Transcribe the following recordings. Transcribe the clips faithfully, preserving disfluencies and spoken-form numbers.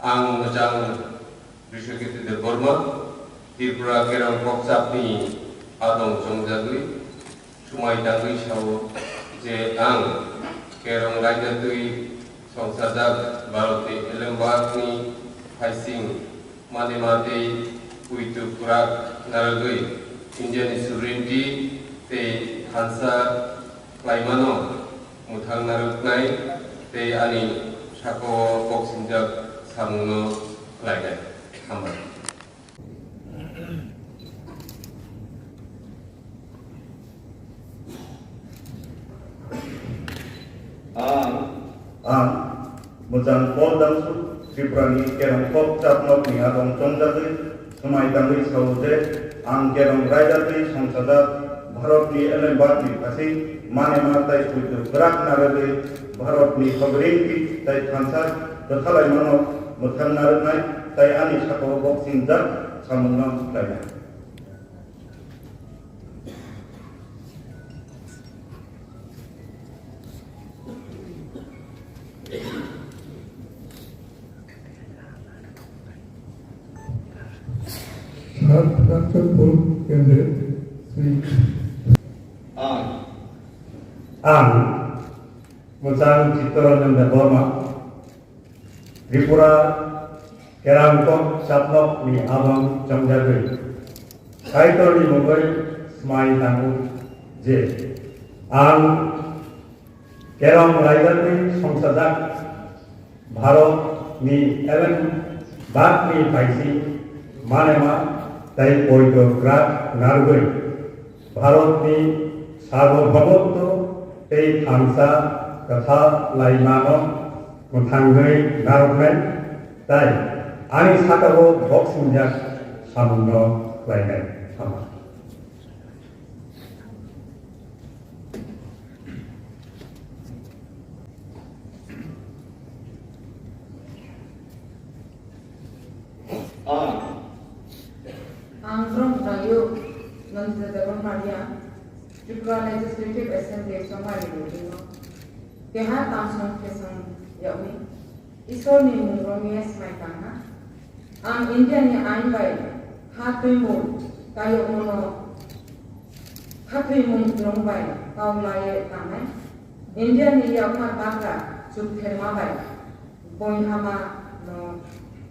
Ang Mwchang Rishyakirti Debbarma, Tripura Kerong Kokchapni adong chongjagwi, swmai tangwi sao je ang Kerong raida twi songsajak Bharatni elembakni phaising manima tei puitu kwrak narwgwi Indiani sovereignty tei thansa khlaimano mwthang narwknai tei ani sakao kok sinjak samungno khlainai. Hambai. Ang, ang Mwchang Paul Damsu, Tripurani Kerong Kokchapnokni adong chongjagwi swmai tangwi sao je, ang Kerong raida twi songsajak Bharatni elembakni phaising manima tei puitu kwrak narwgwi Bharatni sovereignty tei thansa kwthalaimano mwthang narwknai tei ani sakao kok sinjak samungno khlainai. Sir, Ranjan Paul, candidate, three. Ang. Ang Mwchang Chittaranjan Debbarma, Tripura Kerong Kokchapnokni adong chongjagwi Kaitorni mungwi swmai tango je, ang Kerong raida twi songsajak Bharatni elembakni phaising manima tei puitu kwrak narwgwi Bharatni sarvabhaumotto tei thansa kwthalaimano mwthangwi narwknai tei ani sakao kok sinjak samungno khlainai. Hambai. Ang Brom Rayo, Nandita Debbarma Riya, Tripura Legislative Assembly Somari Building o keha tamsong khesong yagwi Isorni mung romwi swmai tangkha. Ang Indiani ain bai ha twimung tayokmano, ha twimung twrwng bai kau laiwi tangnai. Indiani yakma bagra chukthema bai boihama no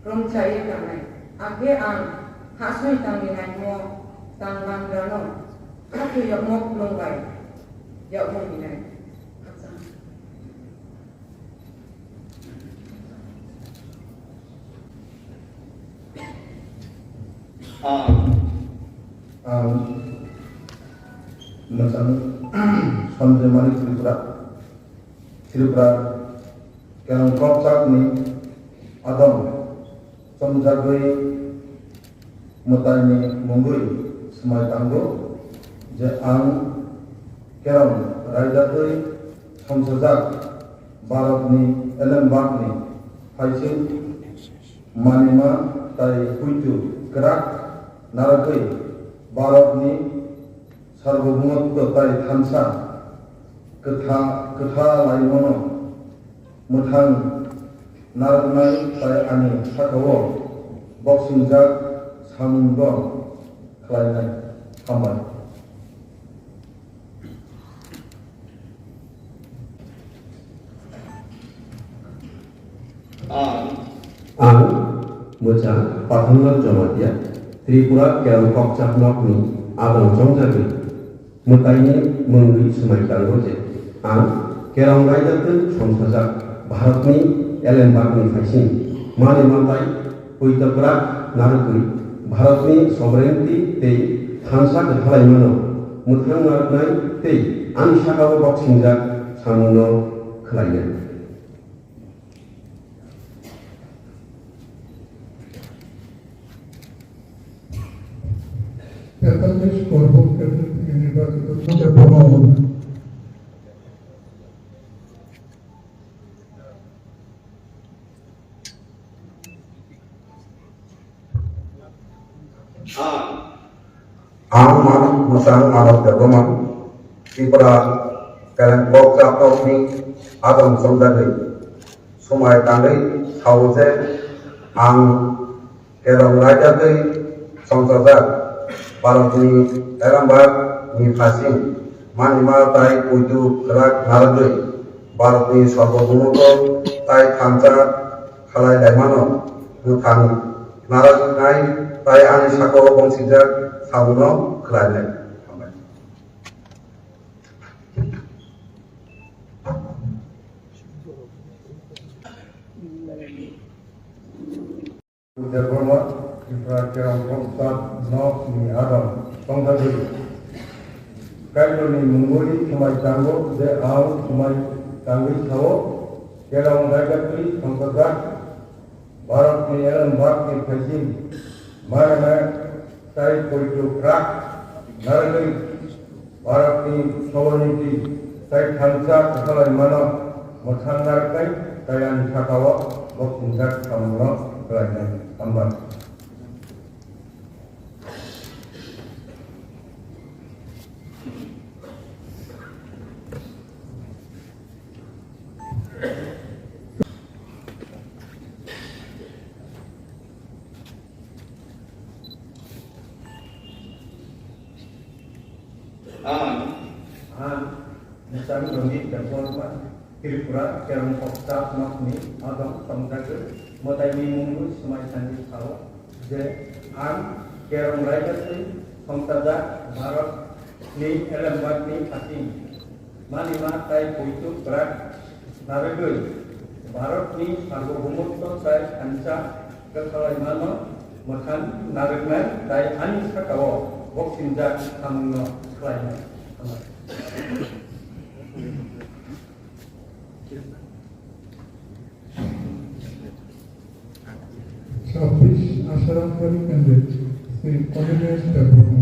romchaiwi tangnai. Akhe ang ha swi tangwi naimo tang bangrano ha thwi yakmo kwlwng bai yakmo hinai. Ang, ang Mwchang Sanjay Manik Tripura, Tripura Kerong Kokchapni adong chongjagwi mwtaini mungwi swmai tango je ang Kerong raida twi songsajak Bharatni elembakni phaising manima tei puitu kwrak narwgwi Bharatni sarvabhaumotto tei thansa kwtha-, kwthalaimano mwthang narwknai tei ani sakao boksingjak samungno khlainai. Hambai. Ang. Ang Mwchang Pathanlal Jamatia, Tripura Kerong Kokchapnokni adong chongjagwi mwtaini mungwi swmai tango je, ang Kerong raida twi songsajak Bharatni elembakni phaising manima tei puitu kwrak narwgwi Bharatni sovereignty tei thansa kwthalaimano mwthang narwknai tei ani sakao boksingjak samungno khlainai. তেতাল্লিশ করব কেন্দ্র থেকে নির্বাচিত সদস্য প্রমাণ হবে। Ang Manik Mwchang Manik Debbarma, Tripura Kerong Kokchapnokni adong chongjagwi swmai tangwi sao je, Ang kerong raida twi songchajak Bharatni Elambak ni phasing manima tai puitu kwrak narwgwi Bharatni sarvabhoumoto tai thansa khalai laimano mwthang narwknai tai ani sakao bongsijak samungno khlainai. Hambai. Debbarma, Tripura Kerong Kokchap Nok ni Adam, Tongthagwi. Kaitorni mungwi swmai tango je ang swmai tangwi sao, Kerong raida twi songchajak, Bharatni elembakni phaising, maya maya tai poito kwrak narwgwi Bharatni soborniti tai thansa kwthalaimano mwthang narwknai tai ani sakao boksijak samungno khlainai. Hambai. Ang, ang Mwchang Rongit Debbarma, Tripura Kerong Kokchap Nokni Adong Tongthagwi, mwtaini mungwi swmai sani sao je ang Kerong raida twi songchajak Bharatni elembakni phasing manima tai poito kwrak narwgwi Bharatni sarvabhoumoto tai thansa kwthalaimano mwthang narwknai tai ani sakao boksijak samungno khlainai. ছাব্বিশ আশারাম করি candidate শ্রী অনিমেষ Debbarma.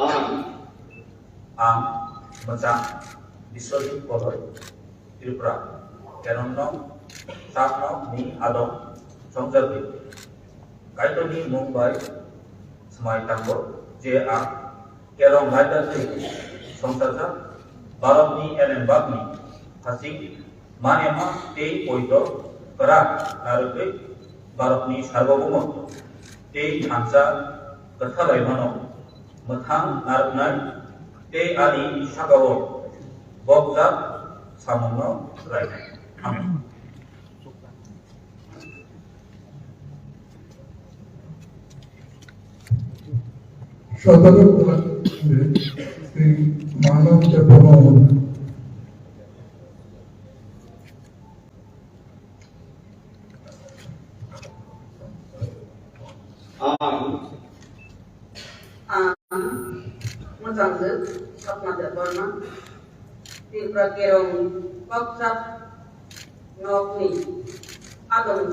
Ang, ang Mwchang Biswajit Koloi, Tripura, Kerong Nok, Kokchap Nok ni Adong Tongthagwi. Kaitorni mung bai swmai tango je ang Kerong raida twi songchajak Bharatni elembakni phasing manema tei poito kwrak narwgwi Bharatni sarvabhoumoto tei thansa kwthalaimano mwthang narwknai tei ani sakao boksijak samungno khlainai. Hambai. সতেরো শ্রী মানব Debbarma. Ang, ang Mwchang Rongit Debbarma, Tripura Kerong Kokchap Nokni Adong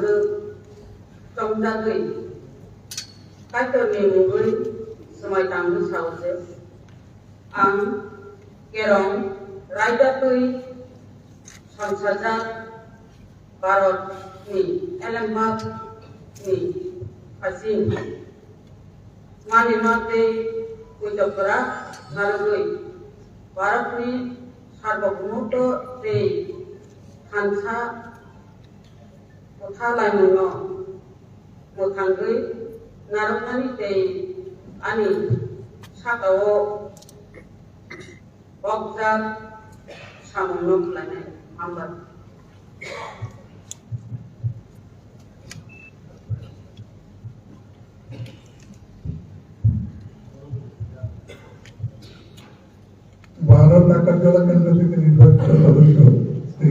Tongthagwi, Kaitorni mungwi swmai tangwi sao je, ang Kerong raida twi songchajak Bharatni elembakni phasing manima tei poito kwrak narwgwi Bharatni sarvabhoumoto tei thansa kwthalaimano mwthangwi narwknani tei ani sakao boksijak samungno khlainai. Hambai. Bharat নাকারজলা কেন্দ্র থেকে নির্বাচিত সদস্য